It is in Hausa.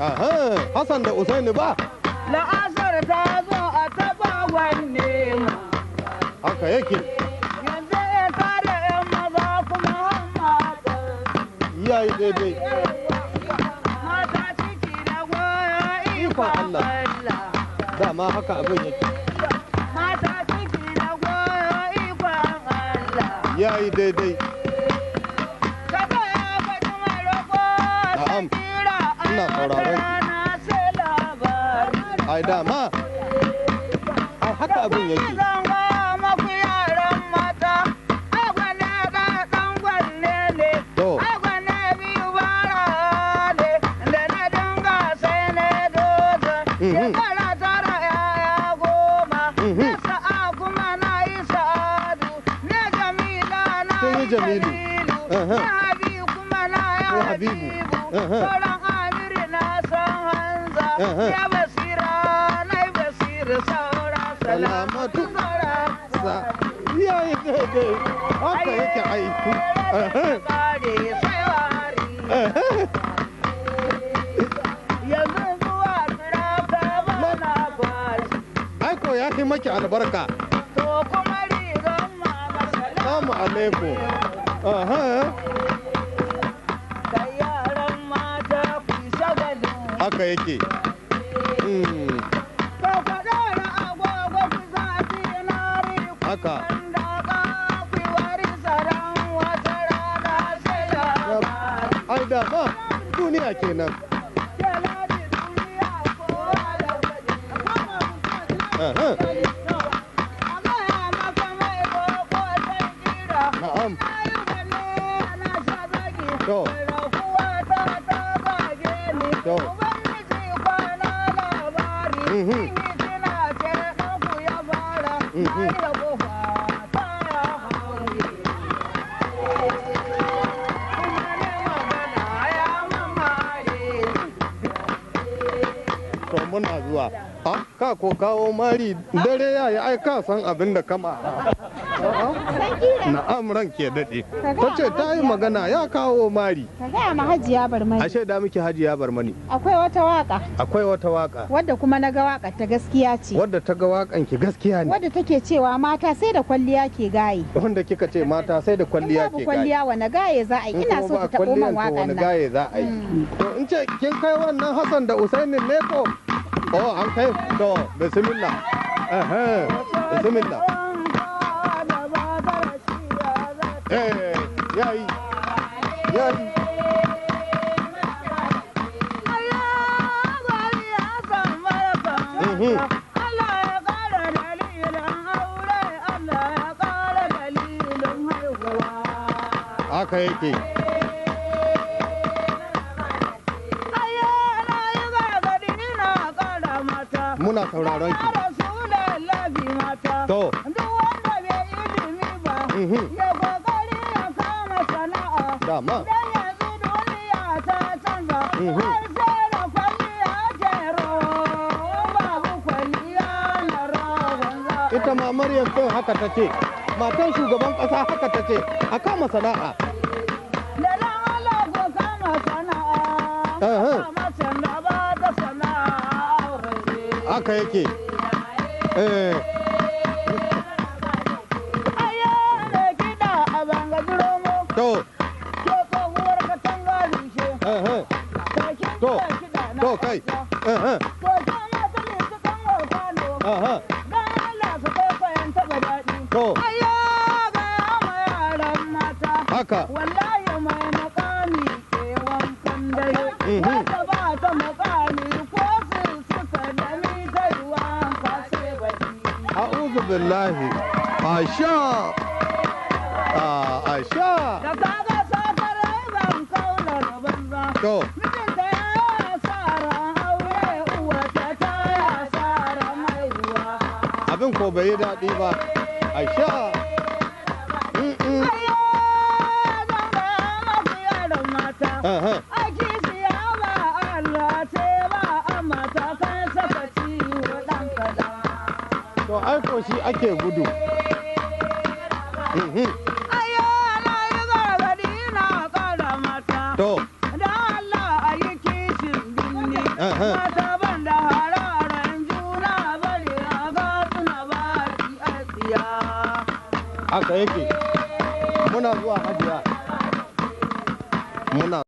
Aha, Hassan da Usaini ba. La'asar ta zo a taɓa wanne. Haka yake. Yanzu ya kare 'yan maza kuma mata. Yayi daidai. Mata ciki da goyo Ikon Allah. Dama haka abin yake. Mata ciki da goyo ikon Allah. Yayi daidai. Kaga ya faɗi mai roƙo Na'am. tsira Ina sauraron ki. rana sai labari. Ai dama. Ai haka abin yake. Zan gaya maku yaran mata, agwane da ɗan gwanne ne. To. Agwane biyu bara ne, da na dinga sai na doza. Shekara 9 yaya 10. Na sa'a kuma na yi sa'adu, na Jamila na Kin yi yi Jamilu. Jamilu. Aha. Na Habibu kuma na yi Ko Habibu. Habibu. Aha. Sauran Amiru na san Hanza. Aha. Ya basira na yi basira saura Salamatu. Saura. Sa. Yayi daidai. Haka yake ai. Aha. Kare sai wari. Aha. Yanzu zuwa turata ba na kwashi. Ai ko ya fi maki albarka. To kuma rigan mama Salamu alaikum. Aha. Kai yaran mata ku shagalin. Haka yake. Ko ku ɗora agogo ku sa zinari ku Haka. sandaka ku wari saran wata rana sai labari. Ai dama duniya kenan. Keladi duniya kowa da gwaji. Aha. A gaya maka mai roƙo sai kira. Na'am. Na yi balle na sha zagi. To. Rakuwa ta ta zage ni. To. Ubangiji kwana labari. In yi tuna ce ɗanku ya fara. Na yi da ƙofa ta ya haure. Kuma ne magana ya mamare. To muna zuwa. A ka ko kawo mari dare yayi ai ka san abin da kama. Na'am ran ke daɗe. Ta ce ta yi magana ya kawo mari. Ka gaya ma Hajiya Barmani. Ashe da miki Hajiya Barmani. Akwai wata waka Akwai wata waka. wadda kuma na ga wakar ta gaskiya ce. Wadda ta ga wakan ki gaskiya ne. Wadda take cewa mata sai da kwalliya ke gaye. Wanda kika ce mata sai da In kwalliya babu ke gaye. kwalliya wane gaye za a yi? In Ina kuma so ba ta taɓo man kwalliyan to wakan wani nan. gaye za a yi. To in ce kin kai wannan Hassan da Usainin ne ko? Oh an kai to bismillah. Aha, bismillah. Eh yayi yayi. Allah ya ƙara dalilin aure, Allah ya ƙara dalilin haihuwa. Haka yake. Ayya, na yi gargaɗi na ƙara mata. Muna sauraron ki. Ya Rasulallahi mata. To. Duk wanda bai ilimi ba, ya kokari ya kama sana'a. Dama. Dan yanzu duniya ta canza, har sai da kwalliya ke rawa, babu kwalliya na rawan za. Ita ma Maryam ɗin haka ta ce. Matan shugaban ƙasa haka ta ce. A kama sana'a. Da dan Allah ko kama sana'a, Aha. kama sana'a ba ta sana'a aure. Haka yake. Eh. Ayya, mai kiɗa a banga jiromo, To. ke tsohuwar katanga rushe. Aha. Kakin To. kiɗa na To kai. ƙasa. Aha. To ke mata ne su kan kwano. Aha. Dan Allah su kwaikwayon taɓa daɗi. To. Ayya ga ma yaran mata. Haka. Wallahi mai makami ke wankan dare. Wata ba ta makami ko su suka dami ta yi wanka sai baki. A'udhu billahi. Asha. Ah, asha. Da kaga sakarai ban kaular banza. To. Mijinta ya yi asara aure uwarta ta yi asara haihuwa. Abin ko bai yi daɗi ba. Asha. Ayyo, zan ga maku yaran mata. Aha. Aiki siya ba Allah ce ba amma ta kan saka ciwo ɗan kaɗan. To ai ko shi ake gudu. Ayyo, na yi gargaɗi na ƙara mata. To. Da Allah a yi kishin binni. Ehe. Mata ban da hararen juna bari a ga suna baki a tsiya. Haka yake. Muna zuwa, hajiya. Muna